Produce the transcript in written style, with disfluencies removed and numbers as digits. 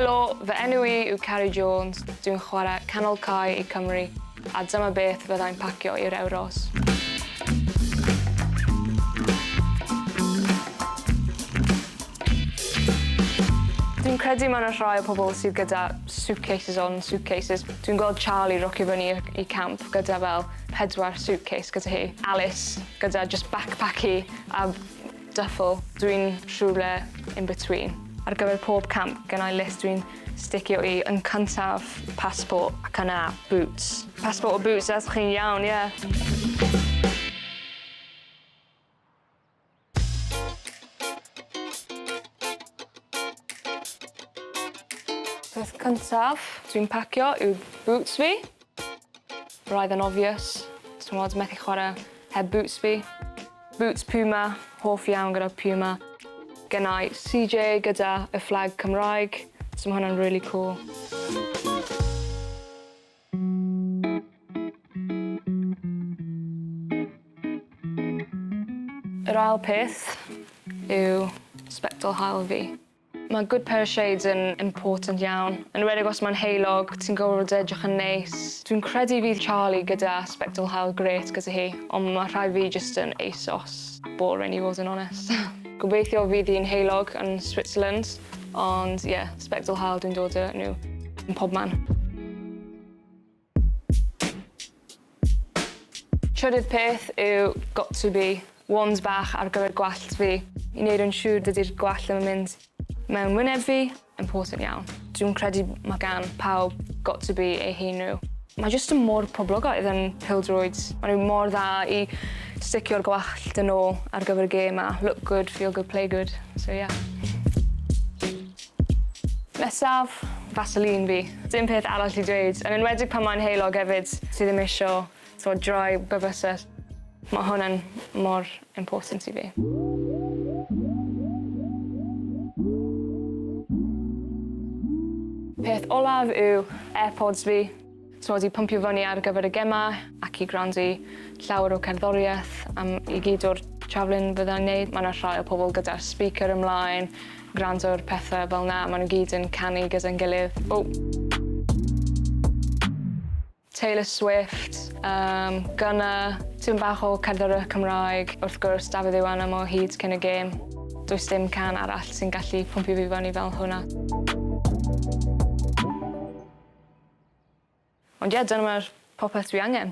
Helo, fy enw i yw Carrie Jones, dwi'n chwarae canol cae i Cymru, a dyma beth fyddai'n pacio i'r Ewros. Dwi'n credu ma' 'na rhai o pobol sydd gyda suitcases on suitcases. Dwi'n gweld Charlie rocio fyny i camp gyda fel pedwar suitcase gyda hi. Alice gyda jyst backpack hi a duffel. Dwi'n rhywle in between. Ar gyfer pob camp gennai list dwi'n sticio i yn cyntaf passport ac yna boots. Passport or boots os chi'n iawn ie. Peth cyntaf dwi'n pacio yw boots fi. Braidd yn obvious, t'mod methu chware heb boots fi. Boots Puma, hoff iawn gyda Puma. Gennai CJ gyda y fflag Cymraeg, so ma' hwnna'n rili cŵl. Yr ail peth yw sbectol haul fi. Mae good pair of shades yn important iawn, yn enwedig os mae'n heulog, ti'n gorfod edrych yn neis. Dwi'n credu fydd Charlie gyda sbectol haul grêt gyda hi, ond ma' rhai fi jyst yn ASOS boring i fod yn onest. Gobeithio fydd hi'n heulog yn Switzerland, ond ie, sbectol haul dwi'n dod â nhw yn pobman. Trydydd peth yw got to be wands bach ar gyfer gwallt fi i neud yn siŵr dydi'r gwallt ddim yn mynd mewn wyneb fi, important iawn. Dwi'n credu ma' gan pawb got to be eu hun nhw. Mae jyst yn mor poblogaidd yn pêl-droed. Ma' nhw mor dda i sticio'r gwallt yn ôl ar gyfer y gêm a look good, feel good, play good, so yeah. Nesaf, Vaseline fi. Dim peth arall i dweud, yn enwedig pan mae'n heulog hefyd, ti ddim isio t'mod dry bybysedd. Ma' hwn yn mor important i fi. Peth olaf yw AirPods fi. T'mod i pwmpio fyny ar gyfer y gemau ac i gwrando i llawer o cerddorieth am i gyd o'r travelling fyddai'n neud. Ma' 'na rhai o pobol gyda'r speaker ymlaen, gwrando ar pethe fel 'na, ma' nw gyd yn canu gyda'n gilydd. O! Taylor Swift, yym Gunna, tipyn bach o cerddoriaeth Cymraeg, wrth gwrs Dafydd Iwan am o hyd cyn y gêm. Does dim cân arall sy'n gallu pwmpio fi fyny fel hwnna. Ond ie, dyna ma'r popeth dwi angen.